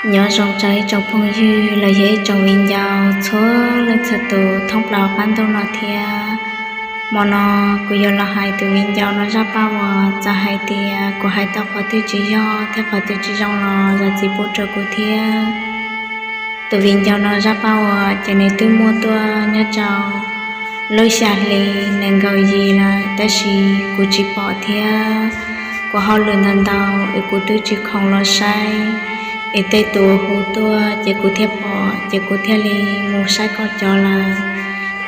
Nyob zoo rau ib tsoom phooj ywg los yog ib tsoom viv ncaus txhua leej txhua tus thoob plaws qab ntuj no thiab. Hmo no kuv yuav los hais tus viv ncaus no zaj paj uas txawm hais tias kuv hais tau qhov twg tsis yog thiab qhov twg tsis zoo los zam txim pub rau kuv thiab. Tus viv ncaus no zaj paj uas ces nws twb muaj tuaj nyob rau lub xya hli nees nkaum yim lawm, tab sis kuv tsis pom thiab kuv hauj lwm ntau ntau es kuv twb tsis khoom los saib, es tej tus hu tuaj ces kuv thiaj pom ces kuv thiaj li mus saib koj cov lawm.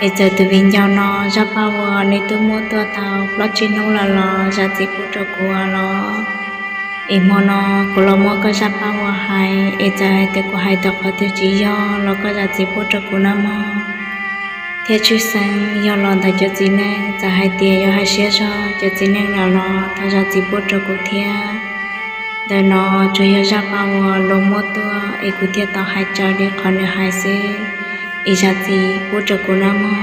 Es txawm tus viv ncaus no zaj paj uas nws twb muaj tuaj tau plaub tsib hnub lawm los zam txim pub rau kuv los. Es hmo no kuv los muab koj zaj paj uas hais, es txawm hais tias kuv hais tau qhov twg tsis yog los koj zam txim pub rau kuv nawb mog. Thiab tshwj xeeb yog los ntawm cov txiv neej, txawm hais tias yuav hais siab zog cov txiv neej lawm los thov zam txim pub rau kuv thiab. Ntawm no tsuas yog zaj paj uas luag muab tuaj es kuv thiaj tau hais raws li qhov nws hais xwb, es zam txim pub rau kuv nawb mog.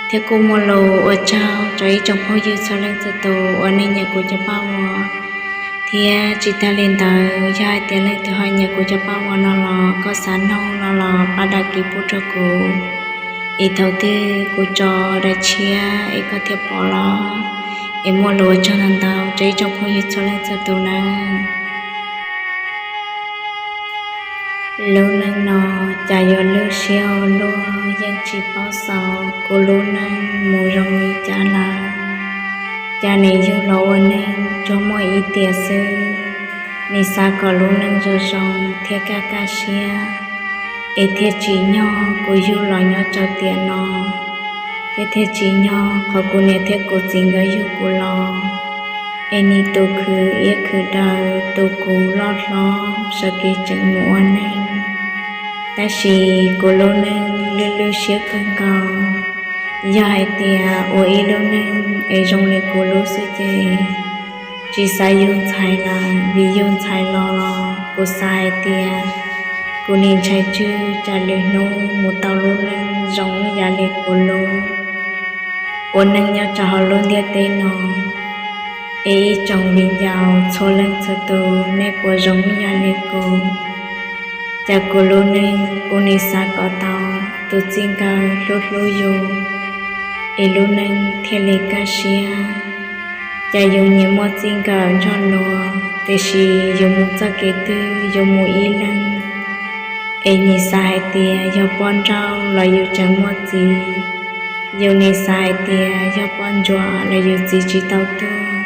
Thiab kuj muaj lus ua tsaug rau ib tsoom phooj ywg txhua leej txhua tus uas nej nyiam kuv cov paj uas. Thiab tsis tag li ntawd, yog hais tias leej twg ho nyiam kuv cov paj uas no los koj xav noog no los pab dag kis pub rau kuv, es thaum twg kuv tso daim tshiab es koj thiaj pom los. Es muaj lus ua tsaug ntau ntau rau ib tsoom phooj ywg txhua leej txhua tus nawb. Lub neej no cas yuav lwj siab ua luaj, yeej tsis paub xaus kuv lub neej mus zoo li cas lawm. Cas nim yug los ua neeg tsuas muaj ib tiam xwb, nim xav kom lub neej zoo zoo thiab kaj kaj siab, es thiaj tsim nyog kuv yug los nyob rau tiam no, thiab thiaj tsim nyog qhov kuv niam thiab kuv txiv nkawd yug kuv los, es nim tus khwv iab khwv daw tu kuv loj hlob sawv kev tseem mus ua neej. Tab sis kuv lub neej lwj lwj siab kawg nkaus. Yog hais tias ua ib lub neej es zoo li kuv lub xwb ces tsis xav yug ntxhais lawm, vim yug ntxhais los los kuv xav hais tias kuv nim ntshai tswj tsam lwm hnub mus tau lub neej zoo ib yam li kuv lub. Ua neej nyob rau hauv lub ntiaj teb no, es ib tsoom viv ncaus txhua leej txhua tus nej puas zoo ib yam li kuv? Cas kuv lub neej kuv nim xav kom tau tus txij nkawm hlub hlub yus, es lub neej thiaj li kaj siab. Cas yus nim muaj txij nkawm nrog luag, tiam sis yus mus txoj kev twg yus mus ib leeg, es nim xav hais tias yog poj nrauj los yus tseem muaj txiv, yus nim xav hais tias yog poj ntsuam los yus txiv tsis tau tuag,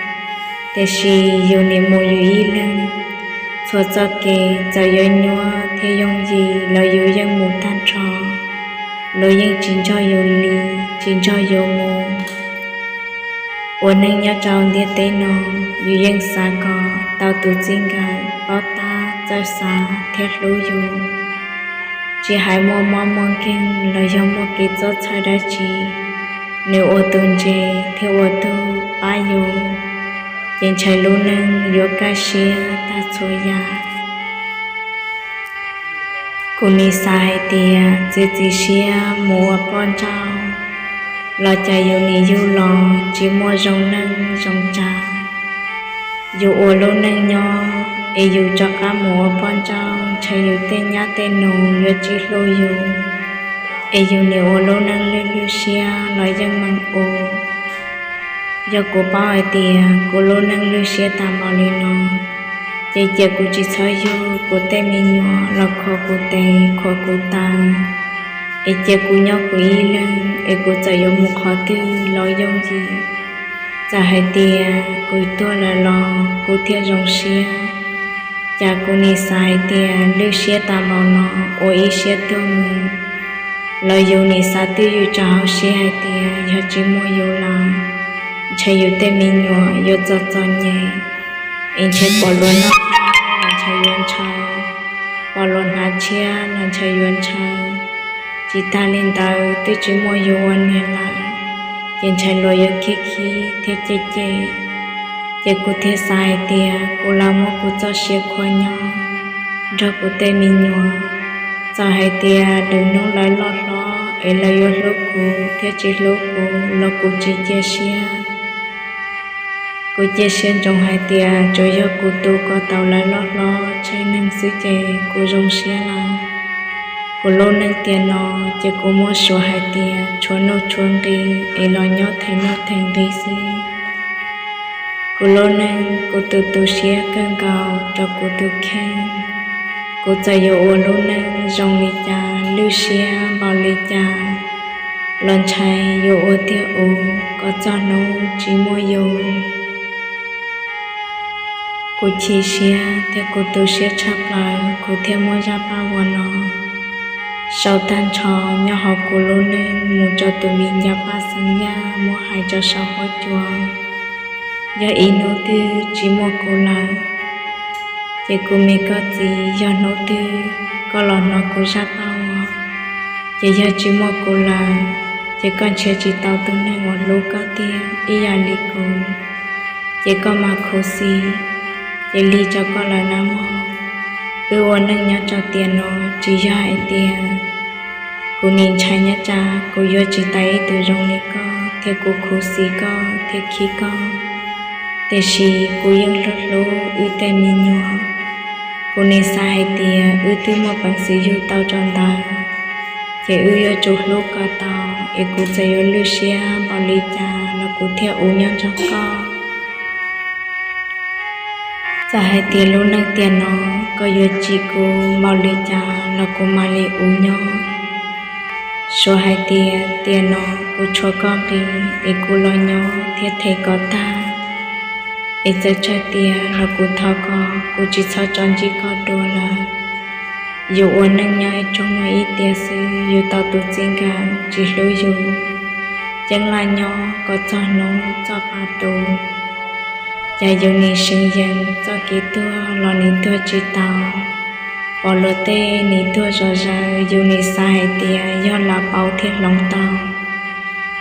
tiam sis yus nim mus yus ib leeg. Txhua txoj kev txawm yuav nyuaj thiab yooj yim los yus yeej mus tag nrho, luag yeej tsis nrog yus li, tsis nrog yus mus. Ua neej nyob rau ntiaj teb no, yus yeej xav kom tau tus txij nkawm paub tab txawj xav thiab hlub yus. Tsis hais muaj mob muaj nkeeg los yog muaj kev txob txhawj dab tsi, nws ua tus ntse thiab ua tug pab yus, ces ntshai lub neej yuav kaj siab tag txhua yam. Kuv nim xav hais tias txiav txim siab mus ua poj nrauj los cas yus nim yug los tsis muaj zoo neej zoo tsav. Yus ua lub neej nyob es yus rov qab mus ua poj nrauj ntshai yus tej nyab tej nus yuav tsis hlub yus, es yus nim ua lub neej lwj lwj siab los yeej meem ua. Yog kuv paub hais tias kuv lub neej lwj siab tas npaum li no, ces cia kuv tsis txhob yug kuv tej me nyuam los khuam kuv tes khuam kuv taw, es cia kuv nyob kuv ib leeg es kuv txawm yuav mus qhov twg los yooj yim. Txawm hais tias kuv tuag lawm los kuv thiaj zoo siab. Cas kuv nim xav hais tias lwj siab tas npaum no ua ib siab tuag mus, los yus nim xav twj ywm rau hauv siab hais tias yog tsis muaj yus lawm, ntshai yus tej me nyuam yuav txom txom nyem, es ntshai pom luag noj los ntshai yuav ntshaw, pom luag hnav tshiab los ntshai yuav ntshaw. Tsis tag li ntawd twb tsis muaj yus ua neeg lawm, ces ntshai luag yuav khib khib thiab cem cem. Ces kuv thiaj xav hais tias kuv lam muab kuv txoj sia khua nyob nrog kuv tej me nyuam. Txawm hais tias lwm hnub lawv loj hlob es lawv yuav hlub kuv thiab tsis hlub kuv los kuv tsis cia siab. Kuv cia siab ntsoov hais tias tsuas yog kuv tu kom tau lawv loj hlob tsheej neeg xwb ces kuv zoo siab lawm. Kuv lub neej tiam no ces kuv muab suav hais tias tshuav nuj tshuav nqi es los nyob them nuj them nqi xwb. Kuv lub neej kuv tu tu siab kawg nkaus rau kuv tus kheej. Kuv txawm yuav ua lub neej zoo li cas, lwj siab npaum li cas los ntshai yuav ua tiag ua kom txog hnub tsis muaj yus. Kuv chim siab thiab kuv tu siab tshaj plaws kuv thiaj muab zaj paj huam no sau tag nrho nyob hauv kuv lub neej mus rau tus viv ncaus Paj Xeeb Yaj muab hais rau saum huab cua. Yog ib hnub twg tsis muaj kuv lawm, ces kuv me koj txiv, yog hnub twg koj los hnov kuv zaj paj huam, ces yog tsis muaj kuv lawm, ces koj nrhiav tsis tau tus neeg uas hlub koj tiag ib yam li kuv, ces koj mam khuv xim, ces lig rau koj lawm nawb mog. Wb ua neej nyob rau tiam no tsis yog hais tias kuv nim ntshai nyob tsam kuv yuav tsis tau ib tug zoo li koj thiab kuv khuv xim koj thiab khib koj, tiam sis kuv yeej hlub hlub wb tej me nyuam. Kuv nim xav hais tias wb twb muaj peev xwm yug tau rau ntawd, ces wb yuav tsum hlub kom tau, es kuv txawm yuav lwj siab npaum li cas los kuv thiaj ua nyob nrog koj. Txawm hais tias lub neej tiam no koj yuav tsim kuv npaum li cas los kuv mam li ua nyob. Suav hais tias tiam no kuv tshuav koj nqi es kuv los nyob thiab them koj tag, es txawm tsawg tiam los kuv thov koj, kuv tsis txhob tso ntsib koj dua lawm. Yus ua neej nyob ib rooj no ib tiam xwb, yus tau tus txij nkawm tsis hlub yus, ceeb laj nyob kom txog hnub txoj pa tu. Cas yus nim seev yees txoj kev tuag los nim tuag tsis tau, pom luag tej nim tuag zom zaws, yus nim xav hais tias yog lam pauv thiab hloov tau,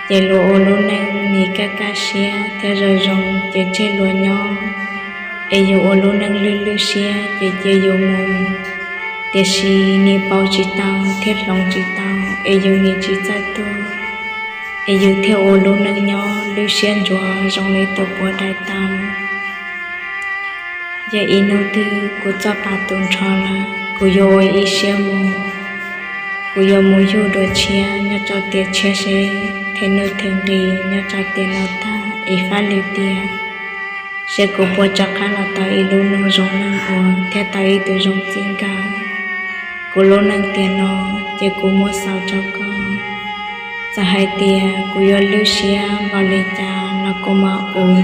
ces luag ua lub neej nim kaj kaj siab thiab zoo zoo ces tseg luag nyob, es yus ua lub neej lwj lwj siab ces cia yus mus. Tiam sis nim pauv tsis tau thiab hloov tsis tau, es yus nim tsis txawj tuag, es yus thiaj ua lub neej nyob lwj siab ntsuav zoo li tus puav dai tau. Yog ib hnub twg kuv txoj pa tu nrho lawm, kuv yuav ua ib siab mus, kuv yuav mus yug dua tshiab nyob rau tiam tshiab seb them nuj them nqi nyob rau tiam no tag es fab lwm tiam, seb kuv puas rov qab los tau ib lub neej zoo neeg ua thiab tau ib tug zoo txij nkawm. Kuv lub neej tiam no ces kuv muab xaus rau koj. Txawm hais tias kuv yuav lwj siab npaum li cas los kuv mam ua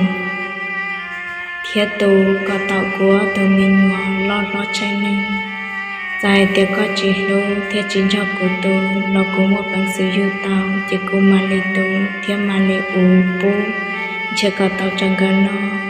thiab tu kom tau kuv ob tug me nyuam loj hlob tsheej neeg. Txawm hais tias koj tsis hlub thiab tsis nrog kuv tu los kuv muaj peev xwm yug tau ces kuv mam li tu thiab mam li ua pub ntshe kom tau rau nkawd noj.